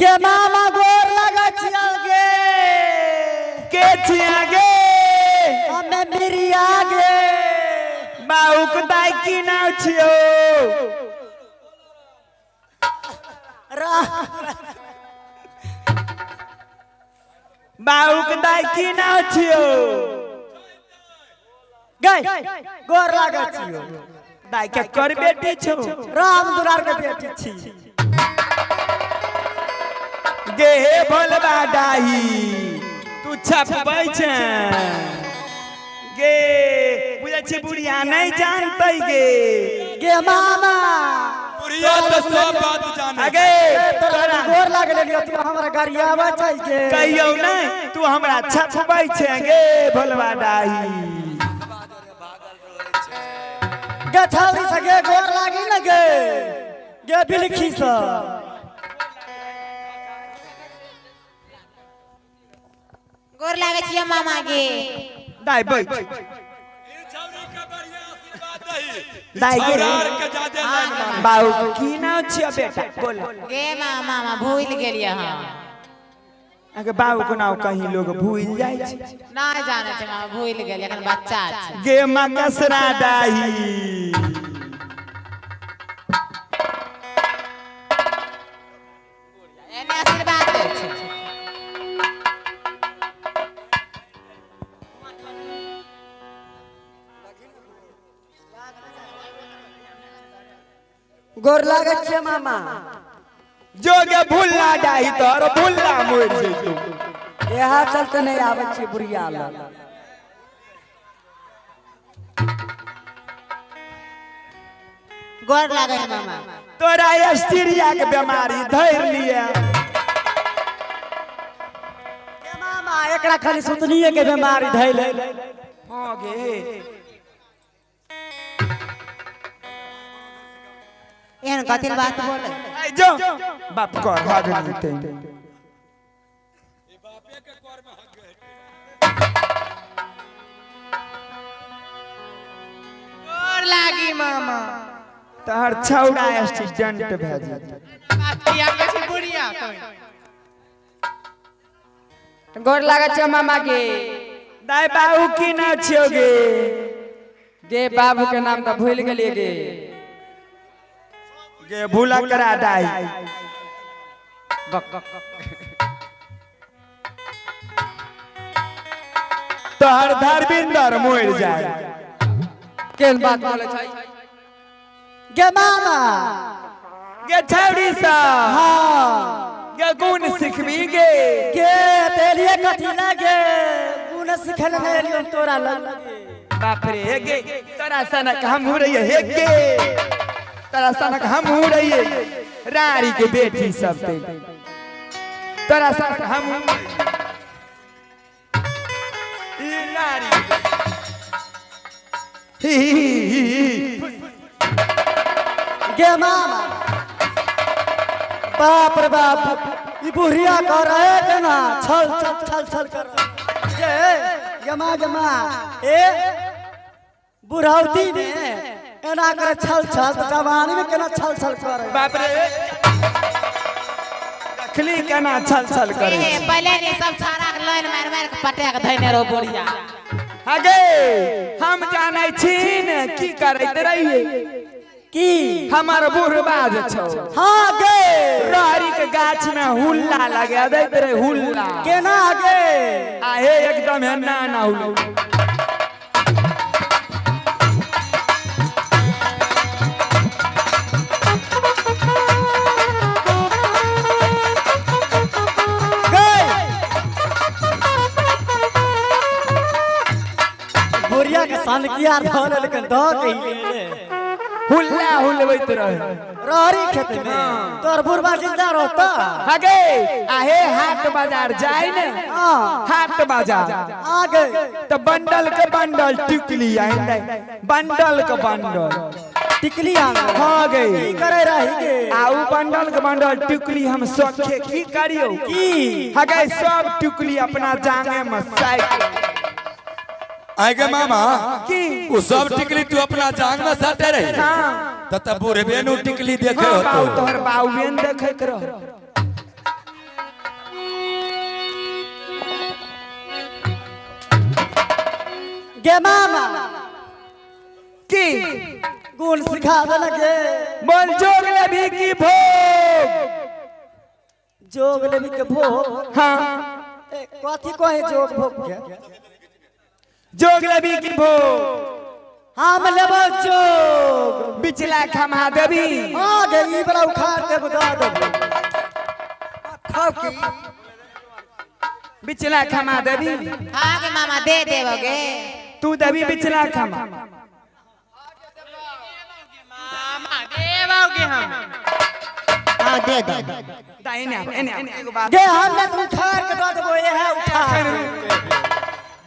गे मामा गोर लगै छियौ गे। के छिया गे? हमे मिरिया गे। बाबूक दाई की नाम छियौ? बाबूक दाई की नाम छियौ? गै गोर लागै छियौ। दाई के कर बेटी छौ? राम दुलार के बेटी छी। गे भोलबा डाही तू छपबै छे गे, बुझै छी बुढ़िया नहीं जानतै गे। गे मामा बुढ़िया तो सब बात जाने। अगे तोरा गोर लागे लेलियो, तू हमरा गरियाबै छै गे। कहियौ नहीं तू हमरा छपबै छे गे भोलबा डाही। गे छौरी से गे गोर लागी न गे, गे बिलखी से। गोर लागै छियै मामा गे। दाई बैठ। दाई गे बाबू की नाम छियै बेटा बोल? गे मामा भूल गेलियै हम। अगे बाबू के नाम कहीं लोग भूल जाइ छै। नहि जानै छै मामा, भूल गेलियै, एखन बच्चा छै। गे मकसरा डाही एने आशीर्वाद दै छै। गोर लागै छियै मामा। जो गे भुल्ला डाही तोहर भुल्ला मरि जैतौ। इएह चलते नहीं आबै छियै बुढ़िया लग। गोर लागै छै मामा। तोरा एस्टीरिया के बीमारी धरि लिया। गे मामा एकरा खाली सुतनिये के बीमारी धैले। हाँ गे एहन कथी बात बोले? जो बाप कर हग लेते। गोर लागी मामा। तोहर छौड़ा एक्सीडेंट भए जेतै। गोर लागै छै मामा गे। दाई बाबू की नाम छियौ गे? गे बाबू के नाम तऽ भूलि गेलियै गे। गे भूला करा दाई। तोहर धर्मिंदर मरि जाए। केहन बात बोलै छै? गे मामा। गे छौड़ी सब। हाँ गे गुण सिखबी गे? गे तेलिए कथी लगे गुण सिखल नहीं एलियो तोरा लग। बाप रे गे तोरा सनक हमहूँ रहिए हे गे, तोरा सनक हमहूँ रहिए रानी के बेटी सब ते, तोरा सनक हमहूँ ई रानी ही ही ही ही। गे मामा बाप रे बाप ई बुढ़िया कर रहे केना छल छल छल छल कर जे जमा जमा ए बुढ़ौती में एना करे छल छल त जवानी में केना छल छल करे। बाप रे देखली केना छल छल करे। पहले ने सब छाड़ा के लाइन मारि मारि के पटा के धैने रहो बुढ़िया। अगे हम जानै छी ने की करैत रहिए। की हमर बुढ़बा जे छौ। हाँ गे रहरी के गाछ में हुल्ला लगा दैत रहे हुल्ला। केना गे? आ हे एकदम हे ना ना हुल्ला। बुढ़िया के सनकिया धऽ लेलकन धऽ के ही ले हुल्ला हुलबैत रहे रहरी खेत में। तोर बुढ़बा जिंदा रहता? हगे आहे हाट बाजार जाय ने। हाट बाजार आगे तो बंडल के बंडल टिकली आइन दे, बंडल के बंडल टिकली आन। हाँ गे की करे रही गे? आ उ बंडल के बंडल टिकली हम सखे की करियो की? हगे सब टिकली अपना जांगे में साइक। आगे मामा की उ सब टिकली तू अपना जांग में साटे रही। हाँ त त बुढ़बे नु टिकली देखे हाँ होतो। बाऊ तोहर बाऊ बेन देखैत रह। गे मामा की गुण सिखा देना गे। बोल जोग लेबी की भोग? जोग लेबी के भोग? हाँ। ए, कथी कहे जोग भोग के? जोग लेबी की भोग? हम लेबो जोग। बिचला खमा देबी? हाँ गे ई बड़ा उखाड़ देबो दा देबो। खाओ की बिचला खमा देबी? हाँ गे मामा दे देबोगे। तू देबी बिचला खमा? मामा देबोगे हम। हाँ दे दे। दाई ने एने एगो बात गे हम ने तू उखाड़ के दा देबो ये है उखाड़।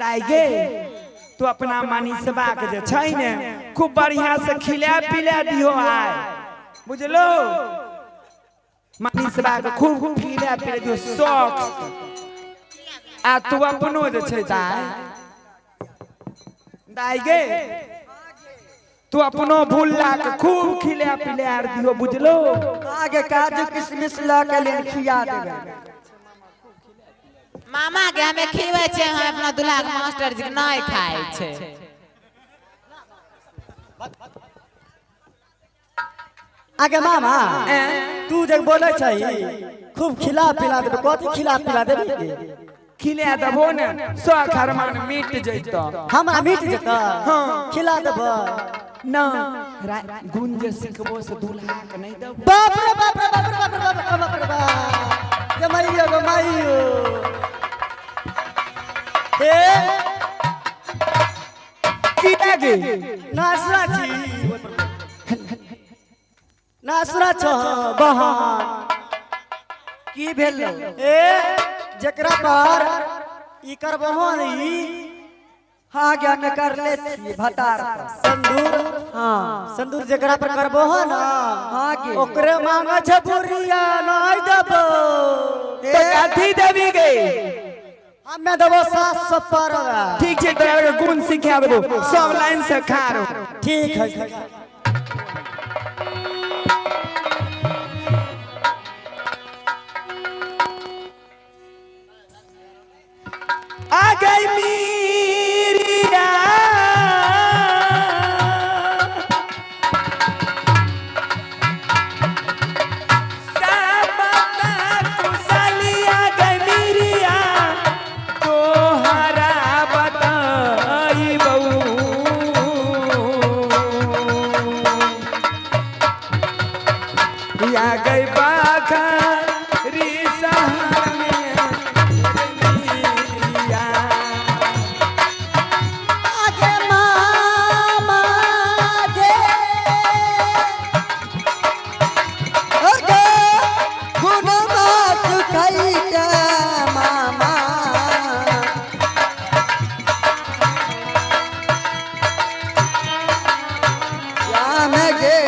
दाई गे तू अपना मनीषबा के जे छै ने खूब बढ़िया से खिला पिला दियो आय, बुझलो? मनीषबा के खूब खिला पिला दियो शौक। आ तू अपनो जे छै दाई, दाई गे तू अपनो भूला के खूब खिला पिला दियो, बुझलो? आगे काजू किशमिश ला के लेन खिया देबे। मामा के हमें खिबै छै, हम अपना दूल्हा के मास्टर जी के नहीं खाइ छै। आगे मामा तू जे बोलै छै खूब खिला पिला देबे, कथी खिला पिला देबी गे? खिला देबो ने शौक हरमान मिट जैतो। हमरा मिट जेतौ? हाँ। खिला देबो ना गुण जे सिखबो से दूल्हा के नहीं देबो। बाप रे बाप रे बाप रे बाप रे बाप रे बाप रे बाप गे माइयो गे माइयो। ए की लागे? नासरा छी नासरा छ बहन। की भेल? ए जकरा पर ई करबहो ई। हाँ ज्ञान कर ले छी भतार पर। संदूर? हाँ संदूर जकरा पर करबहो ना। हाँ गे ओकरे मांगे छै बुढ़िया नहीं देबो। तो कथी देबी गे? हमे देबो 700 पर। ठीक छै तोरा के गुण सिखा देबो, सब लाइन से खा रो। ठीक है। आ गई मीरिया सबता कुशलिया गई मीरिया तोहरा बताइबौ। या गई बाखरी सहार में मीरिया। आगे मामा गे आगे गुणमा सुखाई मामा। श्याम गे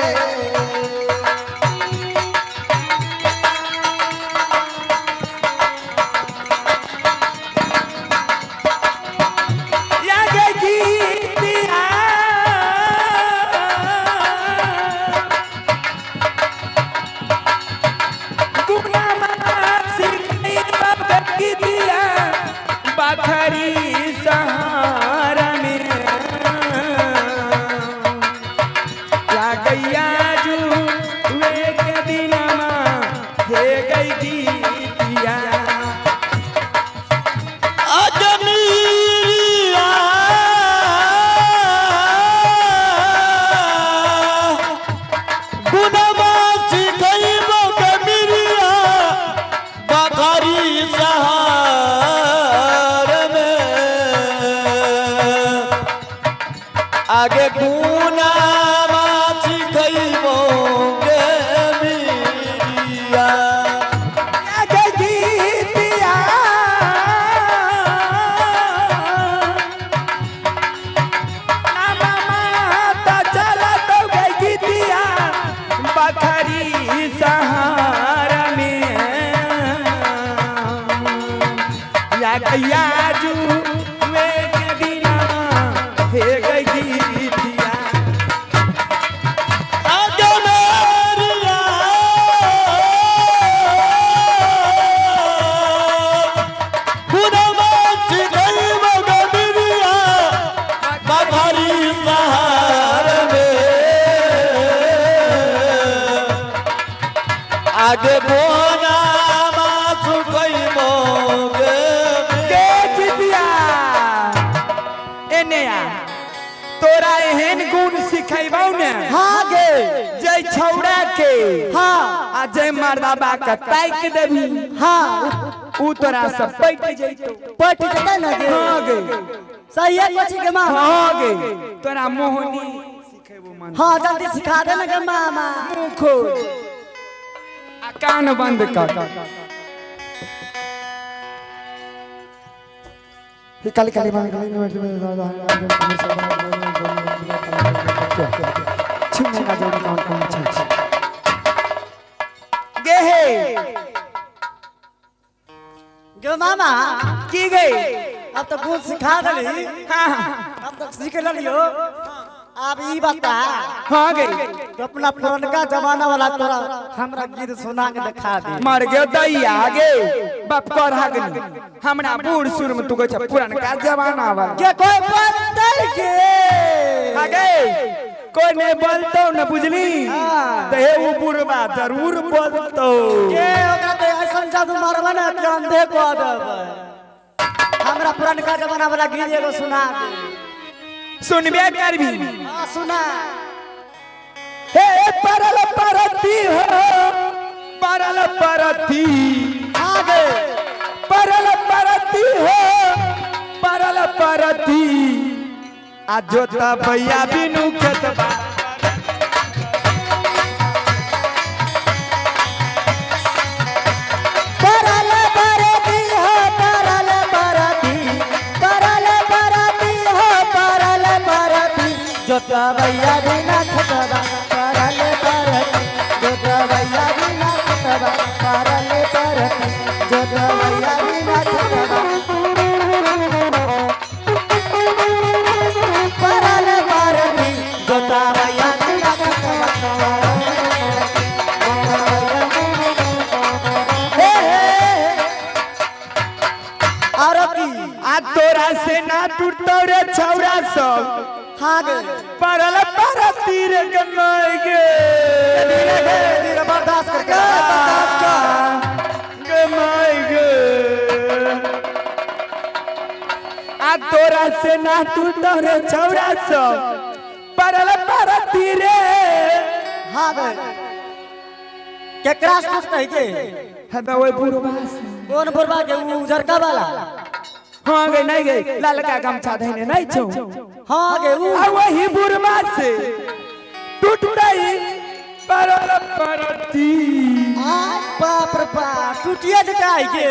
या गई गीतिया गुणमा सिखई बाप गीतिया बाखरी सहारा में। या गैया जू वे के दिनमा हे गई गीतिया। अजमीरिया गुणमा सिखैबो गमिरिया बखारी सहार में। आगे गुणमा सिखैबो गमिरिया। या गई गीतिया माता चला तो गई गीतिया बखरी सहारा में। या गैया जू वे के दिना हे गई गीतिया। अजमेरिया गुणमा सिखैबो गमिरिया। तोरा एहन गुण सिखेबौ ने। हाँ गे। जै छौड़ा के। हाँ। आ जै मर्दाबा के ताकि देबी। हाँ। ऊ तोरा से पटि जैतौ। पटि जेतै ने गे। हाँ गे। सही है कोची के मामा। हाँ गे तोरा मोहनी सिखेबो मन। हाँ जल्दी सिखा दे ना गे मामा। मुंह खोल आ कान बंद कर। काली काली गे हे गे मामा की गई? अब तो गुण सिखा देली। हाँ अब तो सीख लियो। अब ई बता। हाँ गई। तो अपना पुरनका जमाना वाला तोरा हमरा गीत सुना के दिखा दे। मर गयो दैया गे बाप कर हागनी हमरा बूढ़ सुर में तू कहै छ पुरनका जमाना वाला। के कोई बोलतै के? हाँ गे कोई नहीं बोलतौ न बुझली त हे उ बुढ़बा जरूर बोलतौ। के ओकरा त ऐसन जादू मारबा न कि अंधे कह देबै। हमरा पुरनका जमाना वाला गीत एगो सुना दे। सुनबे करबी। हाँ सुना। हे परल परती हो परल परती। हाँ गे। परल परती हो परल परती आ जोता भैया बिनु खेतबा। परल परती हो परल परती परल परती हो परल परती जोता भैया बिना खेतबा परल परती जोता भैया बिना खेतबा परल परती जोता भैया बिना खेतबा परल परती जोता भैया बिना खेतबा। हे हे और की आ तोरा से ना टूटतौ रे छौरा सब। हाँ गे। परल परती रे गन्नाई गे। धीरे धीरे बर्दाश्त करके बर्दाश्त कर गे माई गे। आ तोरा से ना टूटतौ रे छौरा सब परल परती रे। हाँ गे। केकरा से टूटतै गे? हबे ओइ बुढ़बा से। कौन बुढ़बा के? उ उजरका वाला? हाँ गे नहीं गे ललका गमछा धइने नहीं छौ। हाँ गे उ। आ वही बुढ़बा से टूट गई परल परती। आ बाप रे बाप टूटिए जेतै गे।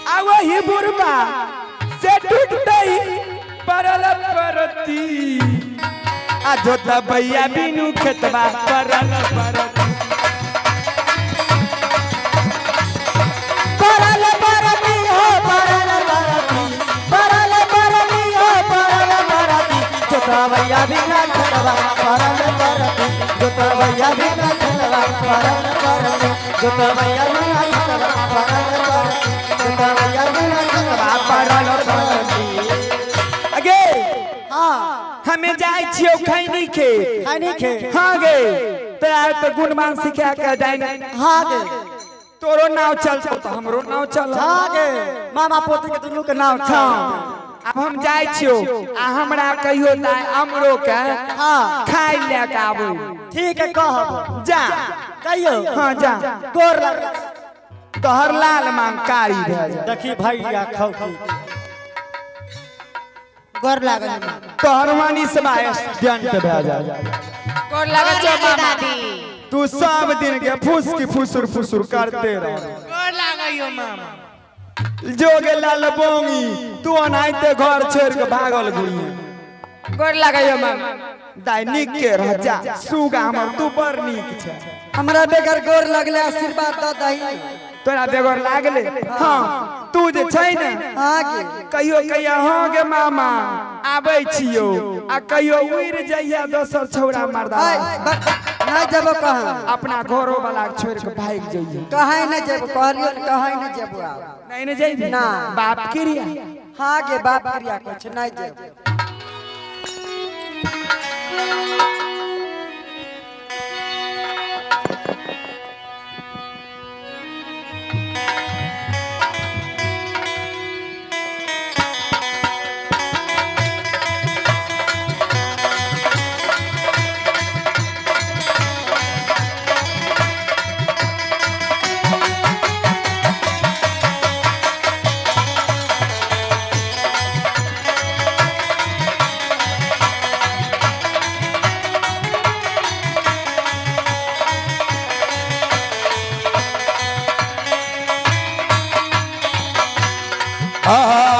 आ वही बुढ़बा से टूट गई परल परती आ जोता भैया बिनु खेतबा परल परती परल परती हो परल परती परल परती हो परल परती जोता भैया बिना खेतबा परल परती जोता भैया बिना खेतबा परल परती जोता भैया बिना खेतबा परल परती जोता भैया बिना खेतबा परल परती। अगे हाँ हमें जाय छियौ खैनी खे। खैनी खे। हाँ गे तोरा तो गुणमान सिखा के जाय। हाँ गे तोरो नाव चलतौ त हमरो नाव चल। हाँ गे मामा पोती के दुनू के नाव चल। अब हम जाय छियौ आ हमरा कहियो दाय अमरो के हाँ खाइ ले के आबू। ठीक है कहब। जा कहियो। हाँ जा। गोर लग तोहर लाल मांग कारी भए जाय। देखी भैया खौकी गोर लागल। तोहर वानी से एक्सीडेंट भए जाय। गोर लागल छौ मामा। दादी तू सब दिन के फुस की फुसुर फुसुर करते रह। गोर लागल मामा। जो गे लाल बोंगी तू अनाइते घर छोड़ के भागल घुरी। गोर लागल मामा। दाइ नीक के रह जा सुगा हमर तू बड़ नीक छै। हमरा बेगर गोर लगले आशीर्वाद द दही। तोरा बेगर लागले? हाँ तू जे छै ने हाँ गे कहियो कहियो हाँ गे मामा आबै छियौ आ कहियो उड़ि जइया दोसर छौड़ा मर्दा। नहीं जेबो कहाँ अपना घरो वाला के छोड़ के भागि जइया। कहाँ नहीं जेबो कहलियो ने कहाँ नहीं जेबो आब। नहीं ने जइबी ना। बाप क्रिया। हाँ गे बाप क्रिया कहै छै नहीं जेबो। आ।